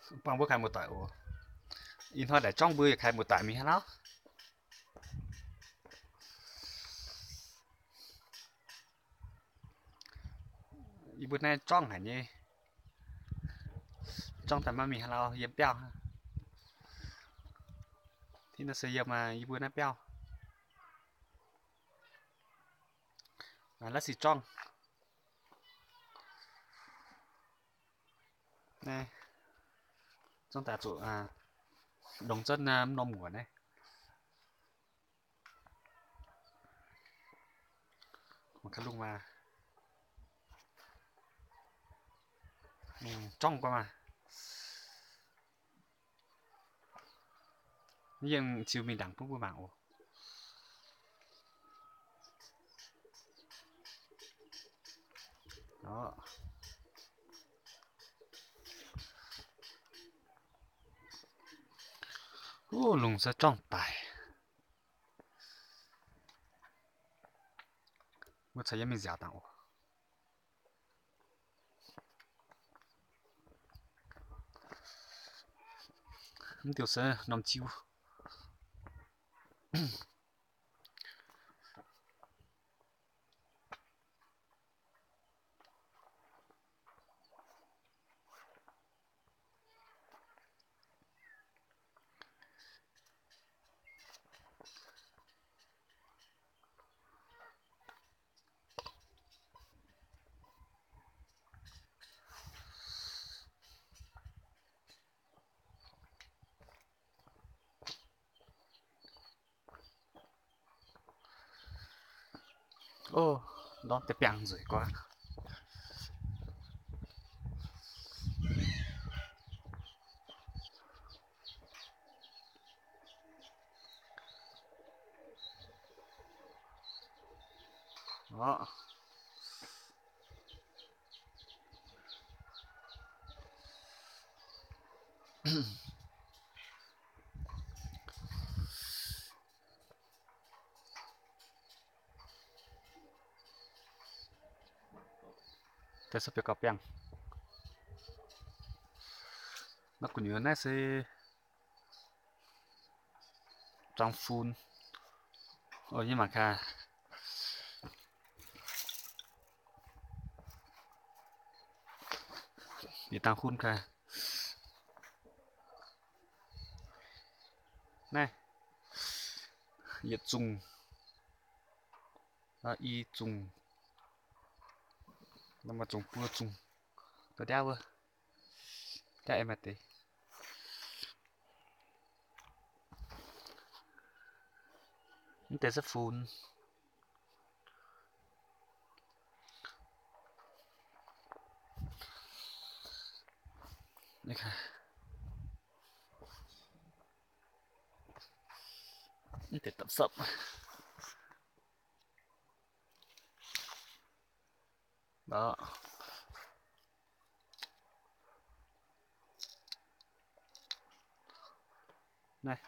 Bang mbuo kaaix muoz-doic oc. Ih hnoi ndaix zorngv mbuo yaac kaaix muoz-doic mingh hnangv nor. Yie mbuo naaiv zorngv haic nyei. Zorngv daaih maiv mingh hnangv nor yiem biauv. Tiv nor se yiem yie mbuo naaiv biauv. Laaix sic zorngv. Naaiv zorngv daaih zuqc longc zunv mv norm nguoqc naaiv. Mangc gaax lungh maah. Zorngv guaax maah. Yiem ziux mingh ndaangc bun mbuo mangc oc. Lungh se zorngv daic. Mbuo caux yie mingh nziaauc dangh oc. Mv diuh se norm jiuv. Ov, ndortv deix biangh nzueic guaax. Orqv. Deix se biauv gauh biangh. Naaiv gu'nyuoz naaiv se zangx fun. Ov, yie mangc gaax. Yie dangx hun gaax. Naaiv yietc zungh, i zungh, maaih zungh buo zungh, da'ndiaauv wuov, da'ndiaauv aengx maaih deix. Mv deix se funx. Mv deix dapv sapv. Naaiv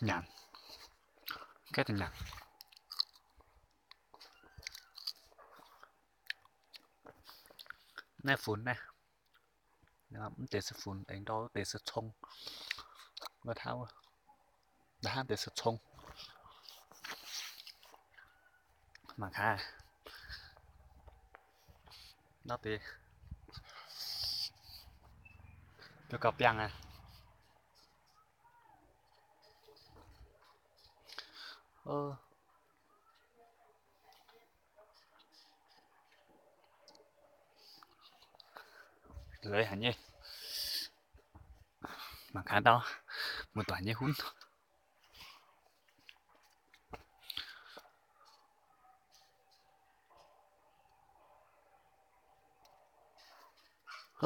nyanc, gaeqv daaih nyanc. Naaiv funx naaiv. Mv deix se funx, aengx ndau deix se cong. Wuov hnangv, hnangv deix se cong. Mangc gaax, ndau deix biauv gauh biangh aqv. Leiz haic nyei. Mangc gaax ndau muoz-doic nyei hunv.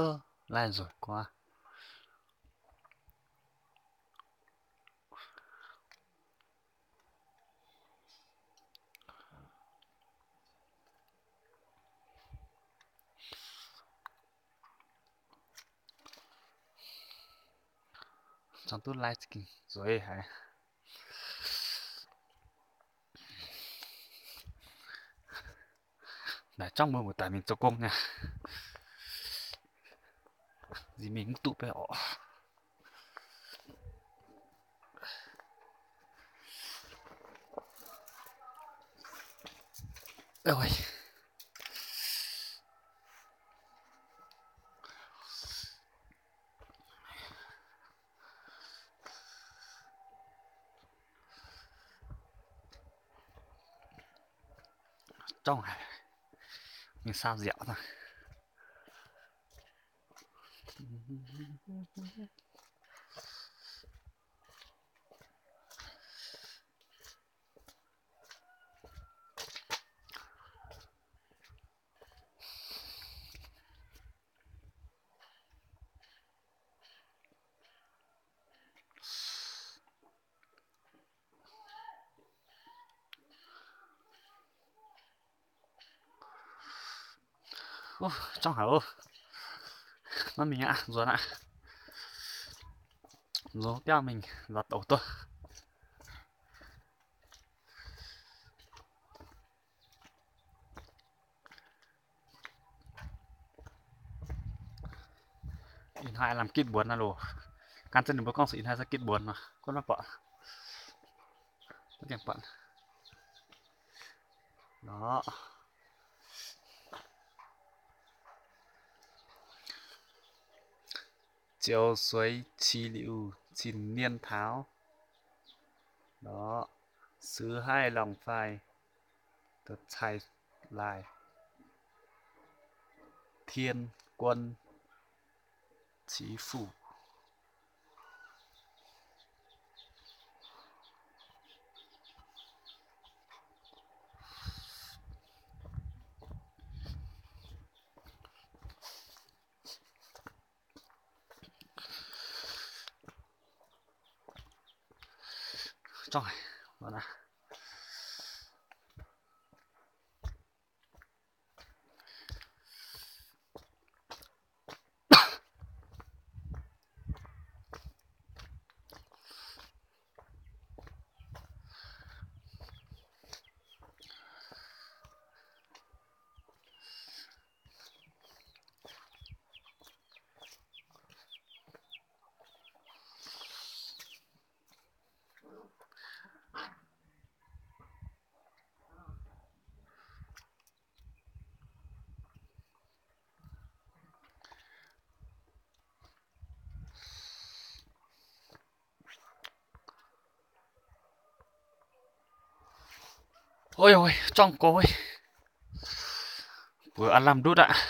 Ov, laih nzueic guaax. Cong duqv laih za'gengh zueiz haic. Naaic zorngv mbuo muoz-doic mingh zoux gong aqv. Nziex mingh mv duqv beiv orqc. Zorngv haic, mingh saau nziaauc nor. Zorngv haic oc. Maiv mingh aqv, nzuonx aqv. Nzuonx biauv mingh nzuonx douc duqv. Ih hnoi lamh gitv mbuonx naaiv loh. Gan zengv ninh mbuo gorngv se ih hnoi se gitv mbuonx nor, gunv maiv buatc. Maiv gaengh buatc. Nor. Ziouc sueix qiex liuz zinh nien taux, nor, sux haih longc fai, da'cai laaih, tien guon qiex fuqv. Zorngv haic, mv baac naaiv Oi, zorngv gorx, mbuox aav lamh ndutv aqv.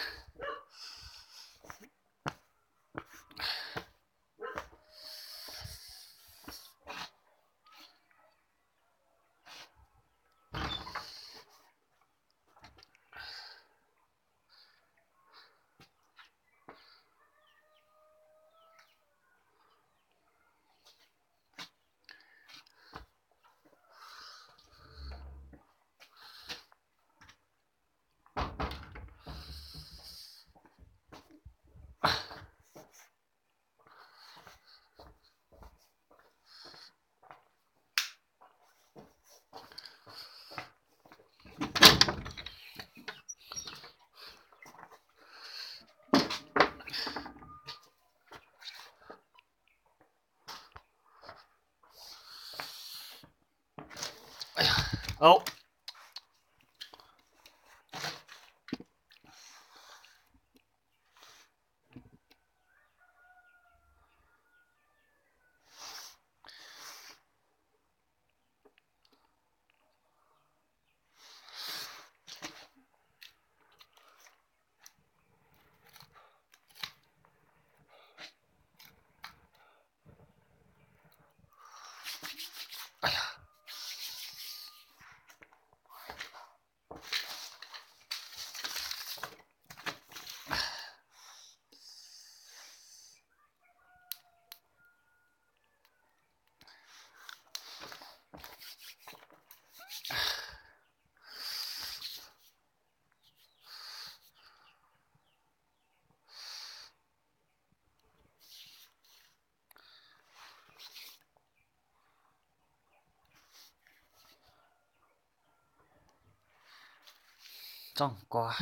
Zorngv gorx.